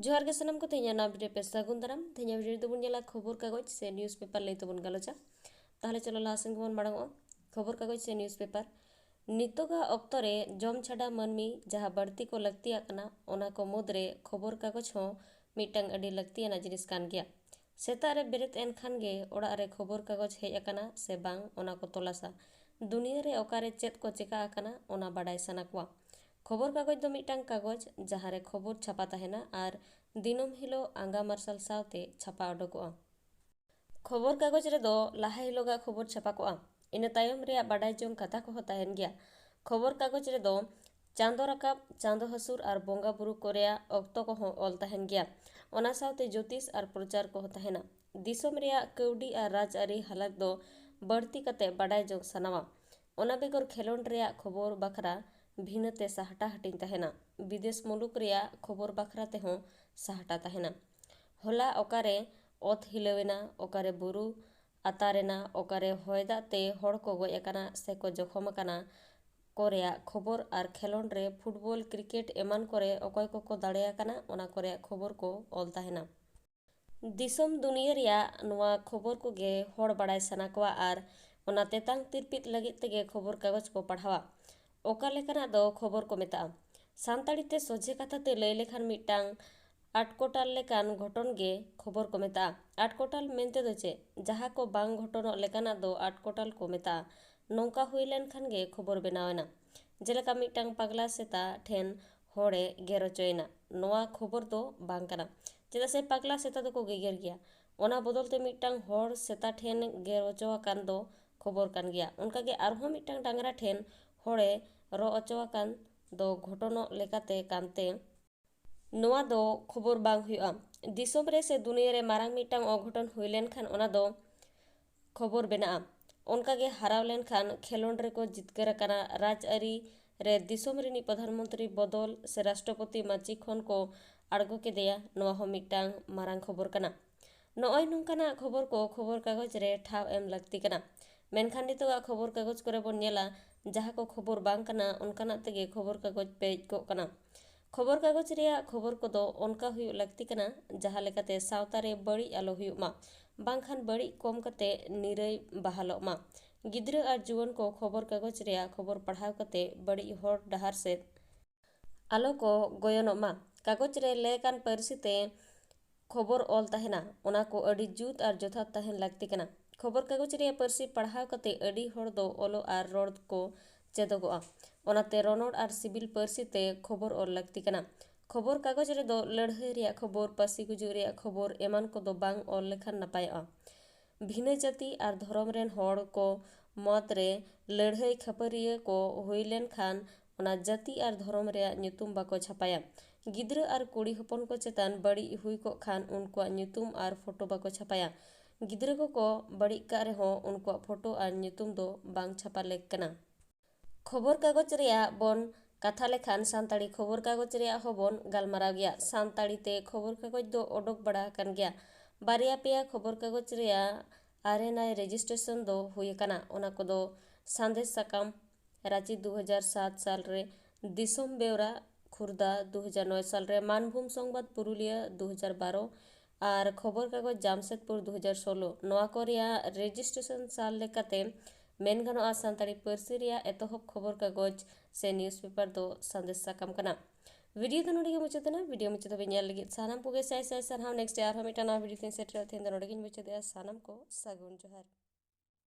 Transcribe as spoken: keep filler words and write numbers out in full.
ᱡᱚᱦᱟᱨ ᱜᱮ ᱥᱟᱱᱟᱢ ᱠᱚ, ᱛᱮᱦᱮᱧᱟᱜ ᱱᱚᱣᱟ video ᱯᱮ ᱥᱟᱹᱜᱩᱱ ᱫᱟᱨᱟᱢ᱾ ᱛᱮᱦᱮᱧᱟᱜ video ᱨᱮᱫᱚ ᱵᱚᱱ ᱧᱮᱞᱟ ᱠᱷᱚᱵᱚᱨ ᱠᱟᱜᱚᱡᱽ ᱥᱮ newspaper ᱞᱟᱹᱭ ᱛᱮᱵᱚᱱ ᱜᱟᱞᱚᱪᱟ᱾ ᱛᱟᱦᱞᱮ ᱪᱚᱞᱚ ᱞᱟᱦᱟ ᱥᱮᱱ ᱜᱮᱵᱚᱱ ᱢᱟᱲᱟᱝᱚᱜᱼᱟ᱾ ᱠᱷᱚᱵᱚᱨ ᱠᱟᱜᱚᱡᱽ ᱥᱮ newspaper᱾ ᱱᱤᱛᱚᱜᱟᱜ ᱚᱠᱛᱚ ᱨᱮ ᱡᱚᱢ ᱪᱷᱟᱰᱟ ᱢᱟᱹᱱᱢᱤ ᱡᱟᱦᱟᱸ ᱵᱟᱹᱲᱛᱤ ᱠᱚ ᱞᱟᱹᱠᱛᱤᱭᱟᱜ ᱠᱟᱱᱟ, ᱚᱱᱟ ᱠᱚ ᱢᱩᱫᱽᱨᱮ ᱠᱷᱚᱵᱚᱨ ᱠᱟᱜᱚᱡᱽ ᱦᱚᱸ ᱢᱤᱫᱴᱟᱝ ᱟᱹᱰᱤ ᱞᱟᱹᱠᱛᱤᱭᱟᱱᱟᱜ ᱡᱤᱱᱤᱥ ᱠᱟᱱ ᱜᱮᱭᱟ᱾ ᱥᱮᱛᱟᱜ ᱨᱮ ᱵᱮᱨᱮᱫ ᱮᱱ ᱠᱷᱟᱱ ᱜᱮ ᱚᱲᱟᱜ ᱨᱮ ᱠᱷᱚᱵᱚᱨ ᱠᱟᱜᱚᱡᱽ ᱦᱮᱡ ᱟᱠᱟᱱᱟ ᱥᱮ ᱵᱟᱝ, ᱚᱱᱟ ᱠᱚ ᱛᱚᱞᱟᱥᱟ᱾ ᱫᱩᱱᱤᱭᱟᱹ ᱨᱮ ᱚᱠᱟᱨᱮ ᱪᱮᱫ ᱠᱚ ᱪᱮᱠᱟ ᱟᱠᱟᱱᱟ, ᱚᱱᱟ ᱵᱟᱰᱟᱭ ᱥᱟᱱᱟ ᱠᱚᱣᱟ᱾ ᱠᱷᱚᱵᱚᱨ ᱠᱟᱜᱚᱡᱽ ᱫᱚ ᱢᱤᱫᱴᱟᱝ ᱠᱟᱜᱚᱡᱽ, ᱡᱟᱦᱟᱸ ᱨᱮ ᱠᱷᱚᱵᱚᱨ ᱪᱷᱟᱯᱟ ᱛᱟᱦᱮᱱᱟ ᱟᱨ ᱫᱤᱱᱟᱹᱢ ᱦᱤᱞᱳᱜ ᱟᱸᱜᱟ ᱢᱟᱨᱥᱟᱞ ᱥᱟᱶᱛᱮ ᱪᱷᱟᱯᱟ ᱚᱰᱚᱠᱚᱜᱼᱟ᱾ ᱠᱷᱚᱵᱚᱨ ᱠᱟᱜᱚᱡᱽ ᱨᱮᱫᱚ ᱞᱟᱦᱟ ᱦᱤᱞᱳᱜᱟᱜ ᱠᱷᱚᱵᱚᱨ ᱪᱷᱟᱯᱟ ᱠᱚᱜᱼᱟ᱾ ᱤᱱᱟᱹ ᱛᱟᱭᱚᱢ ᱨᱮᱭᱟᱜ ᱵᱟᱰᱟᱭ ᱡᱚᱝ ᱠᱟᱛᱷᱟ ᱠᱚᱦᱚᱸ ᱛᱟᱦᱮᱱ ᱜᱮᱭᱟ᱾ ᱠᱷᱚᱵᱚᱨ ᱠᱟᱜᱚᱡᱽ ᱨᱮᱫᱚ ᱪᱟᱸᱫᱚ ᱨᱟᱠᱟᱵ, ᱪᱟᱸᱫᱚ ᱦᱟᱹᱥᱩᱨ ᱟᱨ ᱵᱚᱸᱜᱟ ᱵᱩᱨᱩ ᱠᱚ ᱨᱮᱭᱟᱜ ᱚᱠᱛᱚ ᱠᱚᱦᱚᱸ ᱚᱞ ᱛᱟᱦᱮᱱ ᱜᱮᱭᱟ᱾ ᱚᱱᱟ ᱥᱟᱶᱛᱮ ᱡᱳᱛᱤᱥ ᱟᱨ ᱯᱨᱚᱪᱟᱨ ᱠᱚᱦᱚᱸ ᱛᱟᱦᱮᱱᱟ᱾ ᱫᱤᱥᱚᱢ ᱨᱮᱭᱟᱜ ᱠᱟᱹᱣᱰᱤ ᱟᱨ ᱨᱟᱡᱽᱟᱹᱨᱤ ᱦᱟᱞᱚᱛ ᱫᱚ ᱵᱟᱹᱲᱛᱤ ᱠᱟᱛᱮ ᱵᱟᱰᱟᱭ ᱡᱚᱝ ᱥᱟᱱᱟᱣᱟ᱾ ᱚᱱᱟ ᱵᱮᱜᱚᱨ ᱠᱷᱮᱞᱳᱰ ᱨᱮᱭᱟᱜ ᱠᱷᱚᱵᱚᱨ ᱵᱟᱠᱷᱨᱟ ᱵᱷᱤᱱᱟᱹᱛᱮ ᱥᱟᱦᱴᱟ ᱦᱟᱹᱴᱤᱧ ᱛᱟᱦᱮᱱᱟ᱾ ᱵᱤᱫᱮᱥ ᱢᱩᱞᱩᱠ ᱨᱮᱭᱟᱜ ᱠᱷᱚᱵᱚᱨ ᱵᱟᱠᱷᱨᱟ ᱛᱮᱦᱚᱸ ᱥᱟᱦᱴᱟ ᱛᱟᱦᱮᱱᱟ᱾ ᱦᱚᱞᱟ ᱚᱠᱟᱨᱮ ᱚᱛ ᱦᱤᱞᱟᱹᱣ ᱮᱱᱟ, ᱚᱠᱟᱨᱮ ᱵᱩᱨᱩ ᱟᱛᱟᱨ ᱮᱱᱟ, ᱚᱠᱟᱨᱮ ᱦᱚᱭ ᱫᱟᱜ ᱛᱮ ᱦᱚᱲ ᱠᱚ ᱜᱚᱡ ᱟᱠᱟᱱᱟ ᱥᱮ ᱠᱚ ᱡᱚᱠᱷᱚᱢ ᱟᱠᱟᱱᱟ ᱠᱚ ᱨᱮᱭᱟᱜ ᱠᱷᱚᱵᱚᱨ ᱟᱨ ᱠᱷᱮᱞᱳᱰ ᱨᱮ ᱯᱷᱩᱴᱵᱚᱞ, ᱠᱨᱤᱠᱮᱴ ᱮᱢᱟᱱ ᱠᱚᱨᱮ ᱚᱠᱚᱭ ᱠᱚᱠᱚ ᱫᱟᱲᱮ ᱟᱠᱟᱱᱟ, ᱚᱱᱟ ᱠᱚ ᱨᱮᱭᱟᱜ ᱠᱷᱚᱵᱚᱨ ᱠᱚ ᱚᱞ ᱛᱟᱦᱮᱱᱟ᱾ ᱫᱤᱥᱚᱢ ᱫᱩᱱᱤᱭᱟᱹ ᱨᱮᱭᱟᱜ ᱱᱚᱣᱟ ᱠᱷᱚᱵᱚᱨ ᱠᱚᱜᱮ ᱦᱚᱲ ᱵᱟᱲᱟᱭ ᱥᱟᱱᱟ ᱠᱚᱣᱟ ᱟᱨ ᱚᱱᱟ ᱛᱮᱛᱟᱝ ᱛᱤᱨᱯᱤᱛ ᱞᱟᱹᱜᱤᱫ ᱛᱮᱜᱮ ᱠᱷᱚᱵᱚᱨ ᱠᱟᱜᱚᱡᱽ ᱠᱚ ᱯᱟᱲᱦᱟᱣᱟ᱾ ᱚᱠᱟ ᱞᱮᱠᱟᱱᱟᱜ ᱫᱚ ᱠᱷᱚᱵᱚᱨ ᱠᱚ ᱢᱮᱛᱟᱜᱼᱟ? ᱥᱟᱱᱛᱟᱲᱤ ᱛᱮ ᱥᱚᱡᱷᱮ ᱠᱟᱛᱷᱟ ᱛᱮ ᱞᱟᱹᱭ ᱞᱮᱠᱷᱟᱱ ᱢᱤᱫᱴᱟᱝ ᱟᱴᱠᱚᱴᱟᱞ ᱞᱮᱠᱟᱱ ᱜᱷᱚᱴᱚᱱ ᱜᱮ ᱠᱷᱚᱵᱚᱨ ᱠᱚ ᱢᱮᱛᱟᱜᱼᱟ᱾ ᱟᱴᱠᱚᱴᱟᱞ ᱢᱮᱱᱛᱮ ᱫᱚ ᱪᱮᱫ? ᱡᱟᱦᱟᱸ ᱠᱚ ᱵᱟᱝ ᱜᱷᱚᱴᱚᱱᱚᱜ ᱞᱮᱠᱟᱱᱟᱜ ᱫᱚ ᱟᱴᱠᱚᱴᱟᱞ ᱠᱚ ᱢᱮᱛᱟᱜᱼᱟ᱾ ᱱᱚᱝᱠᱟ ᱦᱩᱭ ᱞᱮᱱᱠᱷᱟᱱ ᱜᱮ ᱠᱷᱚᱵᱚᱨ ᱵᱮᱱᱟᱣ ᱮᱱᱟ᱾ ᱡᱮᱞᱮᱠᱟ ᱢᱤᱫᱴᱟᱝ ᱯᱟᱜᱽᱞᱟ ᱥᱮᱛᱟ ᱴᱷᱮᱱ ᱦᱚᱲᱮ ᱜᱮᱨ ᱦᱚᱪᱚᱭᱮᱱᱟ, ᱱᱚᱣᱟ ᱠᱷᱚᱵᱚᱨ ᱫᱚ ᱵᱟᱝ ᱠᱟᱱᱟ, ᱪᱮᱫᱟᱜ ᱥᱮ ᱯᱟᱜᱽᱞᱟ ᱥᱮᱛᱟ ᱫᱚᱠᱚ ᱜᱮᱜᱮᱨ ᱜᱮᱭᱟ᱾ ᱚᱱᱟ ᱵᱚᱫᱚᱞ ᱛᱮ ᱢᱤᱫᱴᱟᱝ ᱦᱚᱲ ᱥᱮᱛᱟ ᱴᱷᱮᱱ ᱜᱮᱨ ᱦᱚᱪᱚ ᱟᱠᱟᱱ ᱫᱚ ᱠᱷᱚᱵᱚᱨ ᱠᱟᱱ ᱜᱮᱭᱟ᱾ ᱚᱱᱠᱟᱜᱮ ᱟᱨᱦᱚᱸ ᱢᱤᱫᱴᱟᱝ ᱰᱟᱝᱨᱟ ᱴᱷᱮᱱ ᱦᱚᱲᱮ ᱨᱚᱜ ᱦᱚᱪᱚ ᱟᱠᱟᱱ ᱫᱚ ᱜᱷᱚᱴᱚᱱᱚᱜ ᱞᱮᱠᱟᱛᱮ ᱠᱟᱱᱛᱮ ᱱᱚᱣᱟ ᱫᱚ ᱠᱷᱚᱵᱚᱨ ᱵᱟᱝ ᱦᱩᱭᱩᱜᱼᱟ᱾ ᱫᱤᱥᱚᱢ ᱨᱮ ᱥᱮ ᱫᱩᱱᱤᱭᱟᱹ ᱨᱮ ᱢᱟᱨᱟᱝ ᱢᱤᱫᱴᱟᱝ ᱚᱜᱷᱚᱴᱚᱱ ᱦᱩᱭ ᱞᱮᱱᱠᱷᱟᱱ ᱚᱱᱟ ᱫᱚ ᱠᱷᱚᱵᱚᱨ ᱵᱮᱱᱟᱜᱼᱟ᱾ ᱚᱱᱠᱟᱜᱮ ᱦᱟᱨᱟᱣ ᱞᱮᱱᱠᱷᱟᱱ ᱠᱷᱮᱞᱳᱰ ᱨᱮᱠᱚ ᱡᱤᱛᱠᱟᱹᱨ ᱟᱠᱟᱱᱟ, ᱨᱟᱡᱽᱟᱹᱨᱤ ᱨᱮ ᱫᱤᱥᱚᱢ ᱨᱤᱱᱤᱡ ᱯᱨᱚᱫᱷᱟᱱ ᱢᱚᱱᱛᱨᱤ ᱵᱚᱫᱚᱞ ᱥᱮ ᱨᱟᱥᱴᱨᱚᱯᱚᱛᱤ ᱢᱟᱹᱪᱤ ᱠᱷᱚᱱ ᱠᱚ ᱟᱬᱜᱚ ᱠᱮᱫᱮᱭᱟ, ᱱᱚᱣᱟ ᱦᱚᱸ ᱢᱤᱫᱴᱟᱝ ᱢᱟᱨᱟᱝ ᱠᱷᱚᱵᱚᱨ ᱠᱟᱱᱟ᱾ ᱱᱚᱜᱼᱚᱭ ᱱᱚᱝᱠᱟᱱᱟᱜ ᱠᱷᱚᱵᱚᱨ ᱠᱚ ᱠᱷᱚᱵᱚᱨ ᱠᱟᱜᱚᱡᱽ ᱨᱮ ᱴᱷᱟᱶ ᱮᱢ ᱞᱟᱹᱠᱛᱤ ᱠᱟᱱᱟ᱾ ᱢᱮᱱᱠᱷᱟᱱ ᱱᱤᱛᱚᱜᱟᱜ ᱠᱷᱚᱵᱚᱨ ᱠᱟᱜᱚᱡᱽ ᱠᱚᱨᱮ ᱵᱚᱱ ᱧᱮᱞᱟ, ᱡᱟᱦᱟᱸ ᱠᱚ ᱠᱷᱚᱵᱚᱨ ᱵᱟᱝ ᱠᱟᱱᱟ, ᱚᱱᱠᱟᱱᱟᱜ ᱛᱮᱜᱮ ᱠᱷᱚᱵᱚᱨ ᱠᱟᱜᱚᱡᱽ ᱯᱮᱨᱮᱡ ᱠᱚᱜ ᱠᱟᱱᱟ᱾ ᱠᱷᱚᱵᱚᱨ ᱠᱟᱜᱚᱡᱽ ᱨᱮᱭᱟᱜ ᱠᱷᱚᱵᱚᱨ ᱠᱚᱫᱚ ᱚᱱᱠᱟ ᱦᱩᱭᱩᱜ ᱞᱟᱹᱠᱛᱤ ᱠᱟᱱᱟ, ᱡᱟᱦᱟᱸ ᱞᱮᱠᱟᱛᱮ ᱥᱟᱶᱛᱟ ᱨᱮ ᱵᱟᱹᱲᱤᱡ ᱟᱞᱚ ᱦᱩᱭᱩᱜ ᱢᱟ, ᱵᱟᱝᱠᱷᱟᱱ ᱵᱟᱹᱲᱤᱡ ᱠᱚᱢ ᱠᱟᱛᱮ ᱱᱤᱨᱟᱹᱭ ᱵᱟᱦᱟᱞᱚᱜ ᱢᱟ᱾ ᱜᱤᱫᱽᱨᱟᱹ ᱟᱨ ᱡᱩᱣᱟᱹᱱ ᱠᱚ ᱠᱷᱚᱵᱚᱨ ᱠᱟᱜᱚᱡᱽ ᱨᱮᱭᱟᱜ ᱠᱷᱚᱵᱚᱨ ᱯᱟᱲᱦᱟᱣ ᱠᱟᱛᱮ ᱵᱟᱹᱲᱤᱡ ᱦᱚᱨ ᱰᱟᱦᱟᱨ ᱥᱮᱫ ᱟᱞᱚ ᱠᱚ ᱜᱚᱭᱚᱱᱚᱜ ᱢᱟ᱾ ᱠᱟᱜᱚᱡᱽ ᱨᱮ ᱞᱮᱠᱟᱱ ᱯᱟᱹᱨᱥᱤ ᱛᱮ ᱠᱷᱚᱵᱚᱨ ᱚᱞ ᱛᱟᱦᱮᱱᱟ, ᱚᱱᱟ ᱠᱚ ᱟᱹᱰᱤ ᱡᱩᱛ ᱟᱨ ᱡᱚᱛᱷᱟᱛ ᱛᱟᱦᱮᱱ ᱞᱟᱹᱠᱛᱤ ᱠᱟᱱᱟ᱾ ᱠᱷᱚᱵᱚᱨ ᱠᱟᱜᱚᱡᱽ ᱨᱮᱭᱟᱜ ᱯᱟᱹᱨᱥᱤ ᱯᱟᱲᱦᱟᱣ ᱠᱟᱛᱮ ᱟᱹᱰᱤ ᱦᱚᱲ ᱫᱚ ᱚᱞᱚᱜ ᱟᱨ ᱨᱚᱲ ᱠᱚ ᱪᱮᱫᱚᱜᱚᱜᱼᱟ᱾ ᱚᱱᱟᱛᱮ ᱨᱚᱱᱚᱲ ᱟᱨ ᱥᱤᱵᱤᱞ ᱯᱟᱹᱨᱥᱤ ᱛᱮ ᱠᱷᱚᱵᱚᱨ ᱚᱞ ᱞᱟᱹᱠᱛᱤ ᱠᱟᱱᱟ᱾ ᱠᱷᱚᱵᱚᱨ ᱠᱟᱜᱚᱡᱽ ᱨᱮᱫᱚ ᱞᱟᱹᱲᱦᱟᱹᱭ ᱨᱮᱭᱟᱜ ᱠᱷᱚᱵᱚᱨ, ᱯᱟᱹᱥᱤ ᱜᱩᱡᱩᱜ ᱨᱮᱭᱟᱜ ᱠᱷᱚᱵᱚᱨ ᱮᱢᱟᱱ ᱠᱚᱫᱚ ᱵᱟᱝ ᱚᱞ ᱞᱮᱠᱷᱟᱱ ᱱᱟᱯᱟᱭᱚᱜᱼᱟ᱾ ᱵᱷᱤᱱᱟᱹ ᱡᱟᱹᱛᱤ ᱟᱨ ᱫᱷᱚᱨᱚᱢ ᱨᱮᱱ ᱦᱚᱲ ᱠᱚ ᱢᱚᱫᱽ ᱨᱮ ᱞᱟᱹᱲᱦᱟᱹᱭ ᱠᱷᱟᱹᱯᱟᱹᱨᱤᱭᱟᱹ ᱠᱚ ᱦᱩᱭ ᱞᱮᱱᱠᱷᱟᱱ ᱚᱱᱟ ᱡᱟᱹᱛᱤ ᱟᱨ ᱫᱷᱚᱨᱚᱢ ᱨᱮᱭᱟᱜ ᱧᱩᱛᱩᱢ ᱵᱟᱠᱚ ᱪᱷᱟᱯᱟᱭᱟ᱾ ᱜᱤᱫᱽᱨᱟᱹ ᱟᱨ ᱠᱩᱲᱤ ᱦᱚᱯᱚᱱ ᱠᱚ ᱪᱮᱛᱟᱱ ᱵᱟᱹᱲᱤᱡ ᱦᱩᱭ ᱠᱚᱜ ᱠᱷᱟᱱ ᱩᱱᱠᱩᱣᱟᱜ ᱧᱩᱛᱩᱢ ᱟᱨ ᱯᱷᱳᱴᱳ ᱵᱟᱠᱚ ᱪᱷᱟᱯᱟᱭᱟ᱾ ᱜᱤᱫᱽᱨᱟᱹ ᱠᱚᱠᱚ ᱵᱟᱹᱲᱤᱡ ᱠᱟᱜ ᱨᱮᱦᱚᱸ ᱩᱱᱠᱩᱣᱟᱜ ᱯᱷᱳᱴᱳ ᱟᱨ ᱧᱩᱛᱩᱢ ᱫᱚ ᱵᱟᱝ ᱪᱷᱟᱯᱟ ᱞᱮᱠ ᱠᱟᱱᱟ᱾ ᱠᱷᱚᱵᱚᱨ ᱠᱟᱜᱚᱡᱽ ᱨᱮᱭᱟᱜ ᱵᱚᱱ ᱠᱟᱛᱷᱟ ᱞᱮᱠᱷᱟᱱ ᱥᱟᱱᱛᱟᱲᱤ ᱠᱷᱚᱵᱚᱨ ᱠᱟᱜᱚᱡᱽ ᱨᱮᱭᱟᱜ ᱦᱚᱸᱵᱚᱱ ᱜᱟᱞᱢᱟᱨᱟᱣ ᱜᱮᱭᱟ᱾ ᱥᱟᱱᱛᱟᱲᱤ ᱛᱮ ᱠᱷᱚᱵᱚᱨ ᱠᱟᱜᱚᱡᱽ ᱫᱚ ᱚᱰᱚᱠ ᱵᱟᱲᱟ ᱟᱠᱟᱱ ᱜᱮᱭᱟ᱾ ᱵᱟᱨᱭᱟ ᱯᱮᱭᱟ ᱠᱷᱚᱵᱚᱨ ᱠᱟᱜᱚᱡᱽ ᱨᱮᱭᱟᱜ ᱟᱨ ᱮᱱ ᱟᱭ ᱨᱮᱡᱤᱥᱴᱨᱮᱥᱚᱱ ᱫᱚ ᱦᱩᱭ ᱟᱠᱟᱱᱟ᱾ ᱚᱱᱟ ᱠᱚᱫᱚ ᱥᱟᱸᱫᱮᱥ ᱥᱟᱠᱟᱢ ᱨᱟᱸᱪᱤ ᱫᱩ ᱦᱟᱡᱟᱨ ᱥᱟᱛ ᱥᱟᱞ ᱨᱮ, ᱫᱤᱥᱚᱢ ᱵᱮᱣᱨᱟ ᱠᱷᱩᱨᱫᱟ ᱫᱩ ᱦᱟᱡᱟᱨ ᱱᱚᱭ ᱥᱟᱞ ᱨᱮ, ᱢᱟᱱᱵᱷᱩᱢ ᱥᱚᱝᱵᱟᱫ ᱯᱩᱨᱩᱞᱤᱭᱟᱹ ᱫᱩ ᱦᱟᱡᱟᱨ ᱵᱟᱨᱚ, ᱟᱨ ᱠᱷᱚᱵᱚᱨ ᱠᱟᱜᱚᱡᱽ ᱡᱟᱢᱥᱮᱫᱽᱯᱩᱨ ᱫᱩ ᱦᱟᱡᱟᱨ ᱥᱳᱞᱳ᱾ ᱱᱚᱣᱟ ᱠᱚ ᱨᱮᱭᱟᱜ ᱨᱮᱡᱤᱥᱴᱨᱮᱥᱚᱱ ᱥᱟᱞ ᱞᱮᱠᱟᱛᱮ ᱢᱮᱱ ᱜᱟᱱᱚᱜᱼᱟ ᱥᱟᱱᱛᱟᱲᱤ ᱯᱟᱹᱨᱥᱤ ᱨᱮᱭᱟᱜ ᱮᱛᱚᱦᱚᱵ ᱠᱷᱚᱵᱚᱨ ᱠᱟᱜᱚᱡᱽ ᱥᱮ ᱱᱤᱭᱩᱡᱽᱯᱮᱯᱟᱨ ᱫᱚ ᱥᱟᱸᱫᱮᱥ ᱥᱟᱠᱟᱢ ᱠᱟᱱᱟ᱾ ᱵᱷᱤᱰᱤᱭᱳ ᱫᱚ ᱱᱚᱰᱮ ᱜᱮ ᱢᱩᱪᱟᱹᱫ ᱮᱱᱟ᱾ ᱵᱷᱤᱰᱤᱭᱳ ᱢᱩᱪᱟᱹᱫ ᱫᱷᱟᱹᱵᱤᱡ ᱧᱮᱞ ᱞᱟᱹᱜᱤᱫ ᱥᱟᱱᱟᱢ ᱠᱚᱜᱮ ᱥᱟᱭ ᱥᱟᱭ ᱥᱟᱨᱦᱟᱣ᱾ ᱱᱮᱠᱥᱴ ᱟᱨᱦᱚᱸ ᱢᱤᱫᱴᱟᱝ ᱱᱟᱣᱟ ᱵᱷᱤᱰᱤᱭᱳ ᱛᱤᱧ ᱥᱮᱴᱮᱨᱚᱜ᱾ ᱛᱮᱦᱮᱧ ᱫᱚ ᱱᱚᱰᱮ ᱜᱤᱧ ᱢᱩᱪᱟᱹᱫᱮᱜᱼᱟ᱾ ᱥᱟᱱᱟᱢ ᱠᱚ ᱥᱟᱹᱜᱩᱱ ᱡᱚᱦᱟᱨ᱾